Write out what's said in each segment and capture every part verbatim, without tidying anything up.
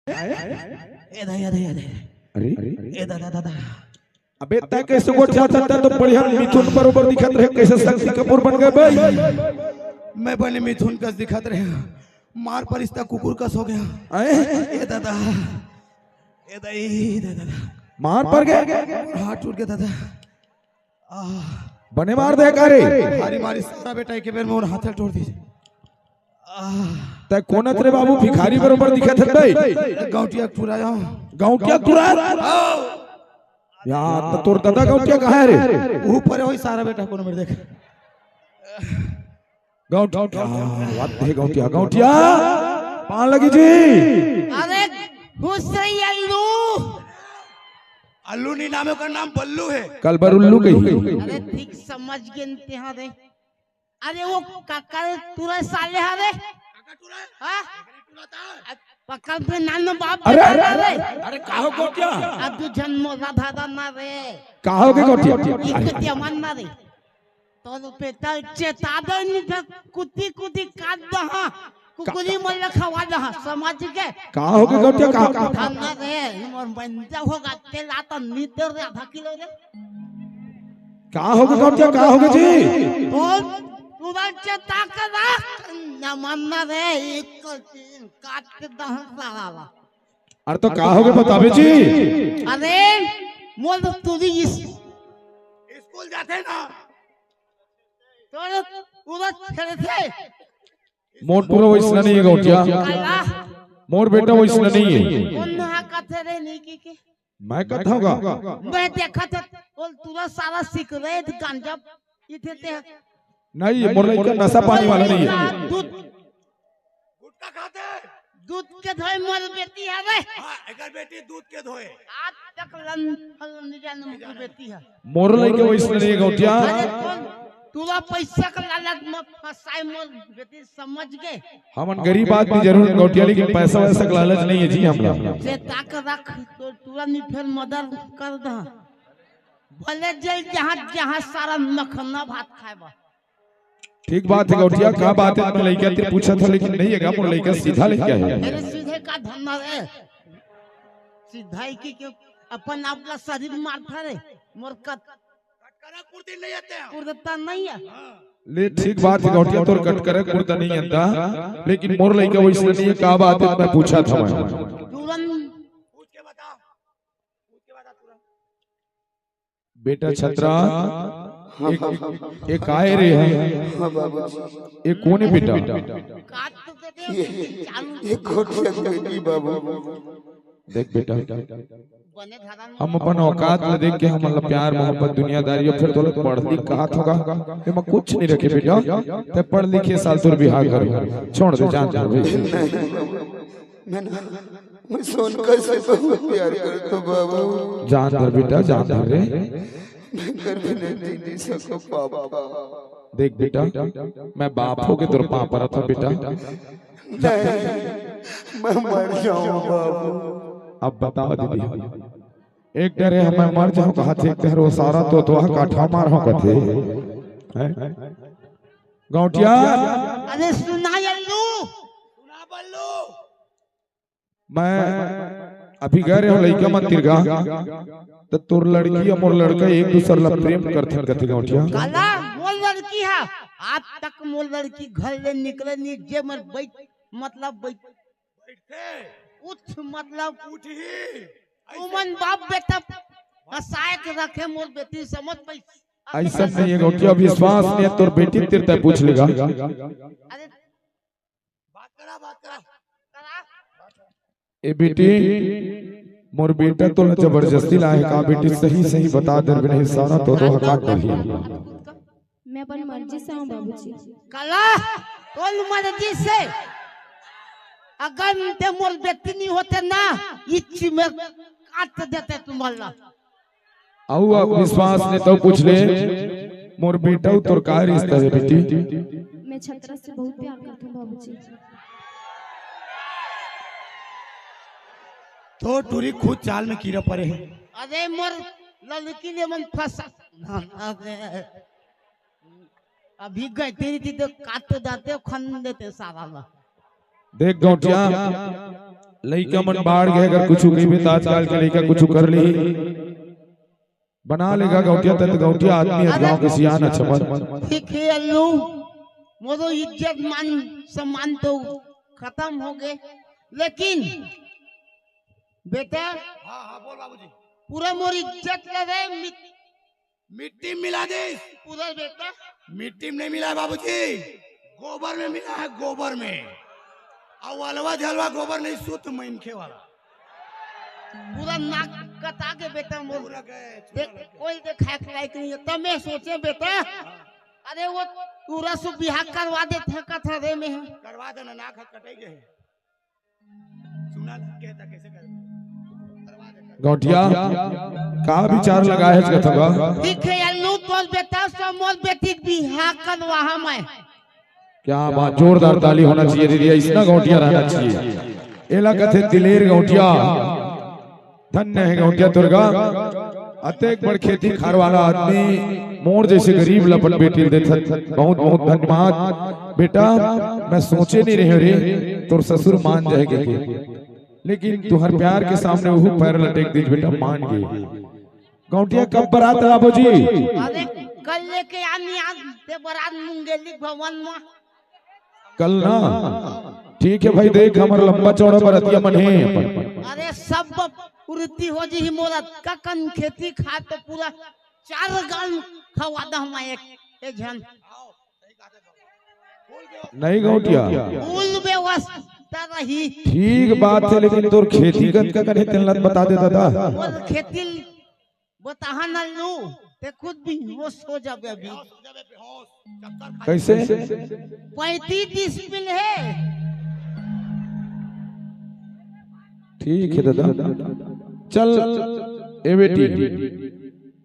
ए दाई, ए दाई, ए दाई। अरे, ए दादा, दादा। अबे तैं कैसे गोठिया सकता? तो बढ़िया मिथुन बरोबर दिखत रहे, कैसे शक्ति कपूर बन गए भाई? मैं बने मिथुन कस दिखत रहे, मार पर इस्ता कुकुर कस हो गया। आए? ए दादा, ए दाई, ए दादा। मार पर गए? हाथ टूट गया दादा। आह। बने मार दे का रे? भारी मारी सारा बेटा एक बेर मोर हाथ टूट दी। आह। तैं कोन अस रे बाबू, भिखारी बरोबर दिखत हस बे। गौंटिया टुराया। गौंटिया टुराया? हाँ। यार, त तोर दादा गौंटिया कहाँ हे रे? ऊपर होई सारा बेटा, कोनो मेर देख। गौंटिया, बात हे गौंटिया, गौंटिया। पान लगी जी। अरे, खुश रही अल्लू। अल्लू नहीं नाम है, ओकर नाम बल्लू है। कल बर उल्लू कही। अरे, ठीक समझ गे तेहा रे। अरे वो काकर टुरा साले हरे। हाँ? पकड़ पे नानो बाप अरे, बेटा अरे, रे। अरे, का हो गौटिया? अब तू जन्म राधा ना रे। का हो गे गौटिया? एक ते मन ना रे। तो बेटा चेता दे नहीं तो कुत्ती कुत्ती काट दहा। कुकुरी मन ला खवा दहा, समझ गे? का हो गे गौटिया, का? धन्ना रे, मोर बंजा होगा, तेला तो नीते रे आधा किलो रे। का हो गे गौटिया, का हो गे जी? बोल, तुरंत चेता के रख, न मानना रे, एक को तीन काट के दहन साला ला। अरे तो का हो गे बताबे जी? अरे, मोर तो तुरी इस स्कूल जाथे ना। तोर पूरा खेलथे। मोर टुरा वइसना नहीं हे गौटिया। काला? मोर बेटा वइसना नहीं हे। कोन हा कथे रे नहीं की के? मैं कथंव गा। मैं देखत हंव, बोल टुरा सारा सिगरेट गांजा पीथे ते। नहीं, मोर लइका नशा पानी वाला नहीं हे। दूध गुटखा खाथे। दूध के धोए मोर बेटी हवे। हाँ, एकर बेटी दूध के धोए। आज तक लन फलन नहीं जाने मोर बेटी हे। मोर लइका वइसने नहीं हे गौटिया। अरे कौन? टुरा पैसा के लालच में फंसाए मोर बेटी, समझ गे? हमन गरीब आदमी जरूर गौटिया, लेकिन पैसा वैसा के लालच नहीं हे जी हमला। जे ताक रख तो टुरा नहीं फेर मदर कर दा। भले जेल जहाँ, जहाँ सारा मखना भात खाए बा। ठीक बात हे गौटिया, का बात हे? मैं लइका ते पूछत हंव, लेकिन नहीं हे गा, मोर लइका सीधा लइका हे। अरे सीधे का धंधा रे? सीधा ही की क्यों अपन आप ला शरीर मारता रे? मोर कत-, कटकरा कुर्ती नहीं आते हैं। कुर्ता नहीं हे। ले ठीक बात हे गौटिया, तोर कटकरा कुर्ता नहीं आता, लेकिन मोर लइका वइसने नहीं हे, का बात हे? मैं पूछत हंव मैं। तुरंत पूछ के बता, पूछ के बता तुरंत। बेटा छतरा, हाँ, एक, हाँ, हाँ। एक आए रे हे। हाँ, बाबूजी। एक कोन हे बेटा? ये, ये गोठिया बेटी बाबू। देख बेटा, हम अपन औकात ला देख के हमन ला प्यार मोहब्बत दुनियादारी, अउ फेर तोला पढ़ लिख कहत हंव गा, एमा कुछ नहीं रखे बेटा। तैं पढ़ लिख ए साल तोर बिहाव कर, छोड़ दे, जान दे। मैं ना, मैं सोनका से बहुत प्यार करता हूँ बाबू। जान धर बेटा, जान धर रे। मैं कर भी नहीं जी सकूं पापा। देख बेटा, मैं बाप होके तोर पाँव परत हंव बेटा। नहीं, मैं मर जाऊं बाबू। अब बताओ दीदी, एक डरे हंव मैं मर जाहूं कहाथे, एक डरे ओ सारा तोतवा काठा मारहूं कथे। हैं? गौटिया। अरे सुना अल्लू। सुना बल्लू। मैं अभी गे रहेंव लइका मन तीर गा, त तोर लड़की अउ मोर लड़का एक दूसर ला प्रेम करथे कथे गौटिया। काला मोर लड़की हे, आज तक मोर लड़की घर ले निकले नहीं, जे मन बैठ, मतलब बैठ, बैठथे। उठ, मतलब उठही। उमन बाप बेटा फंसाए के रखे मोर बेटी, समझ पाइस? अइसन नहीं हे गौटिया, विश्वास नहीं हे, तोर बेटी तीर तैं पूछ ले गा। अरे बात करा, बात करा। ए बेटी, मोर बेटा तोला जबरदस्ती लाए हे का बेटी? सही सही बता दे, नहीं सारा तोतवा काट डरही। मैं अपन मर्जी से हूँ बाबूजी। काला, तोर मर्जी से? अगर तैं मोर बेटी नहीं होते ना, इच्ची में काट देते तुम्हारा। अउ विश्वास नहीं हे त पूछ ले, मोर बेटा अउ तोर का रिश्ता हे बेटी? मैं छतरा से बहुत प्यार करता हूँ बाबूजी। तोर टुरी खुद चाल में कीरा परे हे। अरे मोर लड़की ले मन फंसा। अभी गए तेरी थी तो काट तो जाते, खन देते सारा ला। देख गौटिया, लइका मन बाढ़ गे, अगर कुछु कहिबे त आजकल के लइका कुछु कर लिही। बना लेगा गौंटिया, तत गौंटिया आदमी हे, गांव के सियान हे छमन। ठीक हे अल्लू, मोरो इज्जत मान सम्मान तो खतम हो गे, लेकिन बेटा, हाँ, हाँ, बोल बाबूजी। पूरा मोर इज्जत ला रे मिट- मिट्टी में मिला दे। पूरा बेटा। मिट्टी में नहीं मिला है बाबूजी, गोबर में मिला है, गोबर में। अउ अलवा झलवा गोबर नहीं, शुद्ध मनखे वाला। पूरा नाक कटा के बेटा मोर। पूरा गए, देख, पूरा गए। कोई देखाए के लायक नहीं हे। तब मैं सोचे बेटा, अरे वो पूरा सु बिहाव करवा देथे कथा रे में। करवा देना, नाक ह कटाई गए। सुना ना, कहता कैसे कर। गौंटिया, का विचार लगाए हस कथा बा? ठीक हे अल्लू, तोर बेटा से मोर बेटी के बिहाव करवाहूं मैं। क्या बात, जोरदार ताली होना चाहिए दीदी, अइसना गौंटिया रहना चाहिए। एला कथे दिलेर गौंटिया। धन्य हे गौंटिया तोर गा, अतेक बड़ खेती खार वाला आदमी मोर जइसे गरीब ल अपन बेटी ल देथस। बहुत बहुत धन्यवाद बेटा, मैं सोचे नहीं रहेंव रे तोर ससुर मान जाही कहिके, लेकिन तुंहर प्यार के सामने ओहू पैर ल टेक दिस बेटा, मान गे। गौंटिया कब बरात लाबो जी? अरे कल लेके आनी आज ते बरात मुंगेली भवन में। कल ना? ठीक हे भाई, देख हमर लंबा चौड़ा बरतिया मन हे अपन। अरे सब पूर्ति हो जी ही मोर अतका कन खेती खार तो पूरा चार गांव खवा दहूं मैं एक, एक झन। नहीं गौंटिया। फुल व्यवस्था रही। ठीक बात हे, लेकिन तोर खेती कतका कन हे तेन ल बता दे दादा। मोर खेती बताहा न लू, ते खुद बेहोश हो जाबे अभी। कैसे? पैंतीस डिसमिल हे। ठीक हे दादा, चल ए बेटी,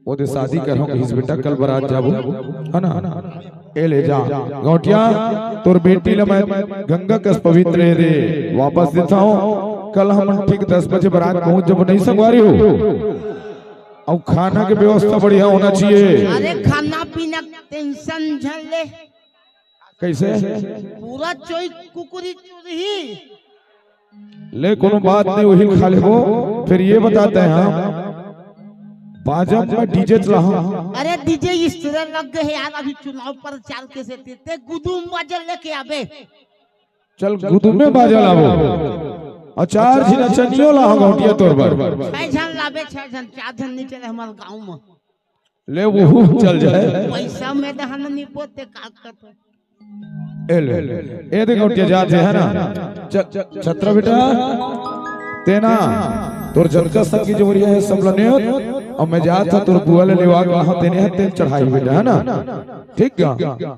ओदे शादी करहूं कहिस बेटा, कल बरात जाबो, हे ना? ए ले जा गौंटिया, तोर बेटी ल मैं गंगा कस पवित्र हे रे वापस देथंव। कल हमन ठीक दस बजे बरात पहुंच जाबो, नहीं संगवारी हो? अउ खाना के व्यवस्था बढ़िया होना चाहिए। अरे खाना पीना के tension झन ले। कैसे? पूरा चोई कुकुरी चुरही। ले कोनो बात नहीं, ओही खा लेबो। फिर ये बताते हैं हम, बाजा में DJ चलाहूं। अरे DJ इस तरह लग गए यार, अभी चुनाव प्रचार के सेती ते गुदुम बाजा लेके आबे। चल गुदुमे बाजा लाबो। अउ चार झिन नचनियो लाहूं गौंटिया तोर बर। छह झन लाबे, छह झन, चार झन नहीं चले हमर गांव में। ले वहू चल जाए। पैसा में दहन नहीं पोते का करते। ए ले, ए दे गौंटिया जात हे, हे ना? च-, च-, छत्रा बेटा, तेना, तोर जतका संगी जोरिया हे सब ल नेवत, अउ मैं जात हंव तोर बुआ ल लेवा के लाहूं, तेने ह तेल चढ़ाही बेटा, हे ना? ठीक गा?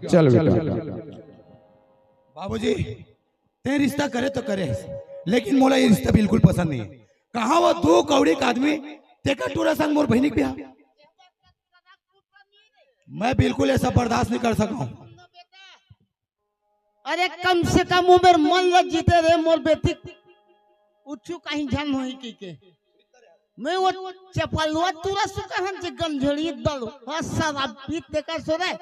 चल बेटा। बाबूजी, ते रिश्ता करे तो करे, लेकिन मोला ये रिश्ता बिल्कुल पसंद नहीं हे। कहां वो दू कौड़ी के आदमी, तेकर टूरा संग मोर बहिनी के बिहाव। मैं बिल्कुल ऐसा बर्दाश्त नहीं कर सकता हूं। अरे कम से कम उम्र मन ल जीते रे मोर बेटी, कुछु कहीं झन होही कहिके। मैं वो चपलवा टूरा सुकर हन जे गंझड़ी दल, हाँ, शराब पीत तेकर सोरे।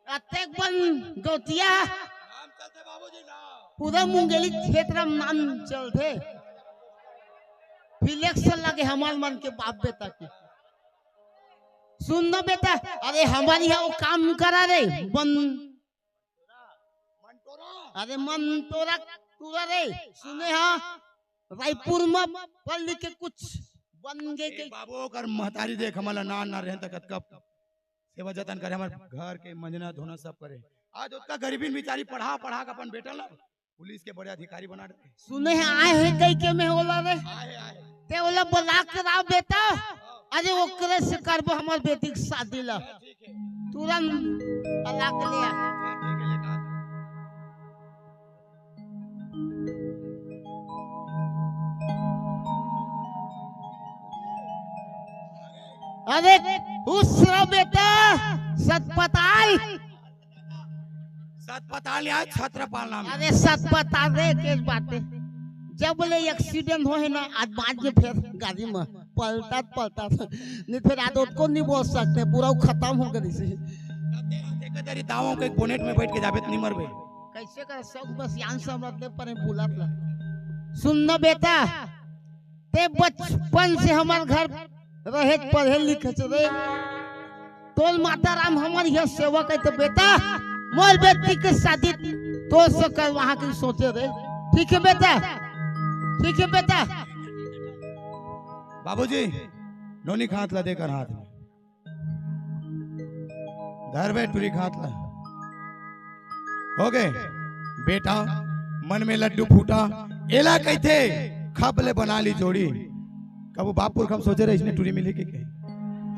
अतेक बन गौंटिया, पूरा मुंगेली क्षेत्र में नाम चलथे। Flex लगे हमर मन के बाप बेटा के। सुन ना बेटा, अरे हमर इहां वो काम करा रे, बन, अरे मन टोरा टूरा रे, सुने हा, रायपुर में पढ़ लिख के कुछ बन गे ए के। बाबू, ओकर महतारी देख, हमन ला नान नान रहेन त कतका सेवा जतन करे, हमर घर के मंजना धोना सब करे। आज ओतका गरीबीन बिचारी पढ़ा पढ़ा के अपन बेटा ला पुलिस के बड़े अधिकारी बना डरे। सुने हे आए हे कहिके मैं ओला रे। आए, आए। ते ओला बुला के ला बेटा। अरे ओकरे से करबो हमर बेटी के शादी ला। ठीक है। तुरंत बुला के ले आ। हाँ, ठीक है, लेकर आता हूँ। अरे खुश रह बेटा, सतपताल। सतपताल या छत्रपाल नाम हे। अरे सतपताल रे, के बात हे। जब ले accident होहे ना, आज बांच के फेर गाड़ी में पलटत पलटत, नहीं फेर आज ओतको नहीं बोल सकते, पूरा वो खतम हो गए से। देखा तेरी दावों के bonnet में बैठ के जाबे त नहीं मरबे। कैसे कर सब बस यान सब रखते पर बुलात ला। सुन न बेटा, ते बचपन से हमर घर रहे, पढ़े लिखे से रे। तोर माता राम हमर यह सेवक है, तो बेटा, मोर बेटी के शादी तो से कर वहां की सोचे रे। ठीक है बेटा, ठीक है बेटा। बाबूजी, नोनी खात ला देकर हाथ में। धर बे टुरी खात ला। हो गए बेटा, मन में लड्डू फूटा, एला कहते खप ले बना ली जोड़ी। कबू बाप पुरख हम सोचे रहे इसने टुरी मिली के कहीं,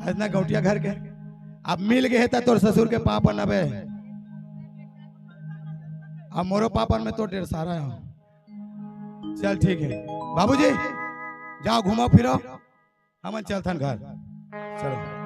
इतना गौटिया घर के। अब मिल गए त तोर ससुर के पापा न बे, अब मोरो पापा में तो ढेर सारा है। चल ठीक है बाबूजी, जाओ घूमो फिरो, हमन चलथन घर। चलो।